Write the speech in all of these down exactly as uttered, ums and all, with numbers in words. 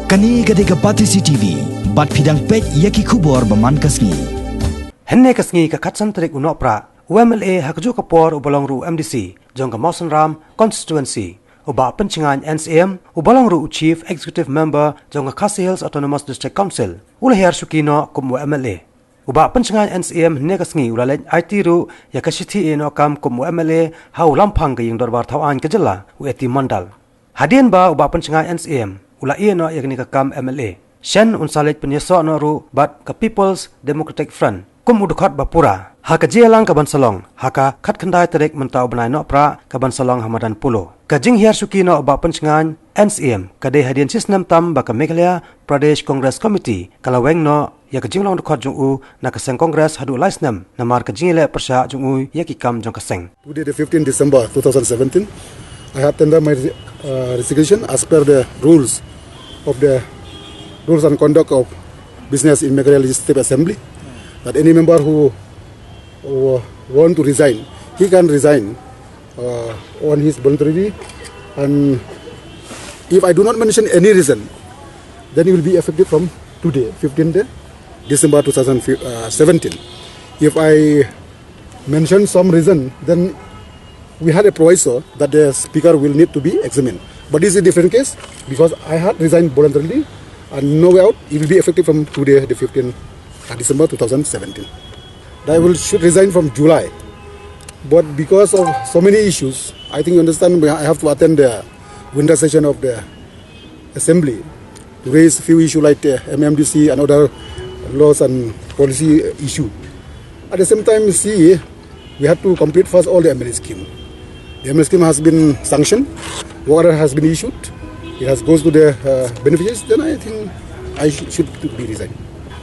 Kane ka dei ka Batesi T V, bad phi dang peit ïa ki khubor ba man ka sngi. Hynne ka sngi ka khatsan tarik u Nohprah, u M L A ha kajuh ka por uba long ruh u M D C jong ka Mawsynram constituency, u Bah Pynshngaiñ N C M, uba long ruh u Chief Executive Member jong ka Khasi Hills Autonomous District Council, u la hiar shuki noh kum u M L A. U Bah Pynshngaiñ N C M hynne ka sngi u la leit aiti ruh ïa ka shithi ïehnoh kam kum u M L A ha u Lamphang ka Ïing Dorbar Thawaiñ ka jylla, u A T Mondal. Hadien ba u Bah Pynshngaiñ N C M u la ïehnoh ïa kane ka kam M L A, shen un sa leit pynïasoh noh ruh bad ka People's Democratic Front kum u dkhot ba pura ha ka jingïalang ka ban sa long ha ka khatkhyndai tarik mynta u bnai Nohprah ka ban sa long ha madan Polo. Ka jinghiar shuki noh u Bah Pynshngaiñ N C M ka dei hadien shisnem tam ba ka Meghalaya Pradesh Congress Committee ka la weng noh ïa ka jinglong dkhot jong u na ka seng Congress haduh lai snem namar ka jingïaleh pyrshah jong u ïa ki kam jong ka seng. Today, the fifteenth December two thousand seventeen, I have tendered my uh, resignation as per the rules of the rules and conduct of business in Meghalaya Legislative Assembly, that any member who, who want to resign, he can resign uh, on his voluntary, and if I do not mention any reason, then it will be effective from today, fifteenth December two thousand seventeen. If I mention some reason, then we had a proviso that the speaker will need to be examined. But this is a different case because I had resigned voluntarily and no way out. It will be effective from today, the fifteenth December two thousand seventeen. I will should resign from July. But because of so many issues, I think you understand, I have to attend the winter session of the assembly to raise few issues like the M M D C and other laws and policy issue. At the same time, see, we have to complete first all the M L A scheme. The M L A scheme has been sanctioned, order has been issued, it has goes to the uh, beneficiaries, then I think I sh- should be resigned.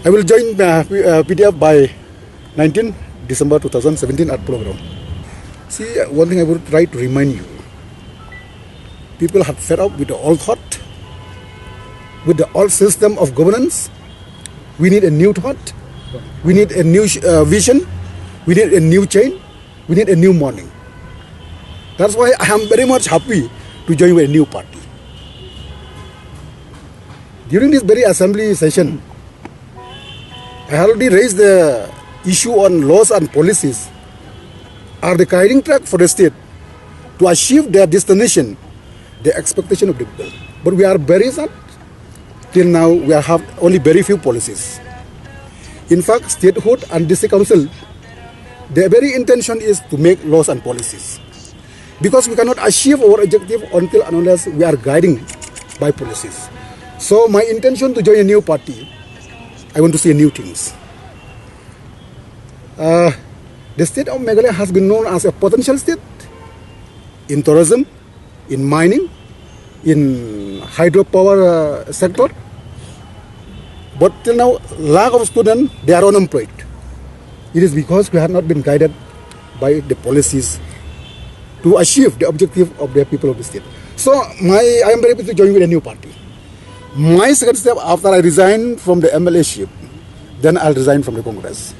I will join uh, P- uh, P D F by nineteenth December two thousand seventeen at Polo Ground. See, uh, one thing I would try to remind you. People have fed up with the old thought, with the old system of governance. We need a new thought. We need a new sh- uh, vision. We need a new change. We need a new morning. That's why I am very much happy to join with a new party. During this very assembly session, I already raised the issue on laws and policies are the guiding track for the state to achieve their destination, the expectation of the people. But we are very sad. Till now, we have only very few policies. In fact, statehood and district council, their very intention is to make laws and policies. Because we cannot achieve our objective until and unless we are guiding by policies. So my intention to join a new party, I want to see new things. Uh, the state of Meghalaya has been known as a potential state in tourism, in mining, in hydropower uh, sector. But till now, lakh of students, they are unemployed. It is because we have not been guided by the policies to achieve the objective of the people of the state. So my, I am very happy to join with a new party. My second step after I resign from the M L A ship, then I'll resign from the Congress.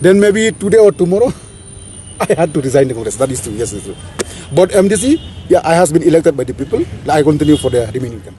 Then maybe today or tomorrow, I had to resign the Congress. That is true. Yes, it's true. But M D C, yeah, I has been elected by the people. I continue for the remaining term.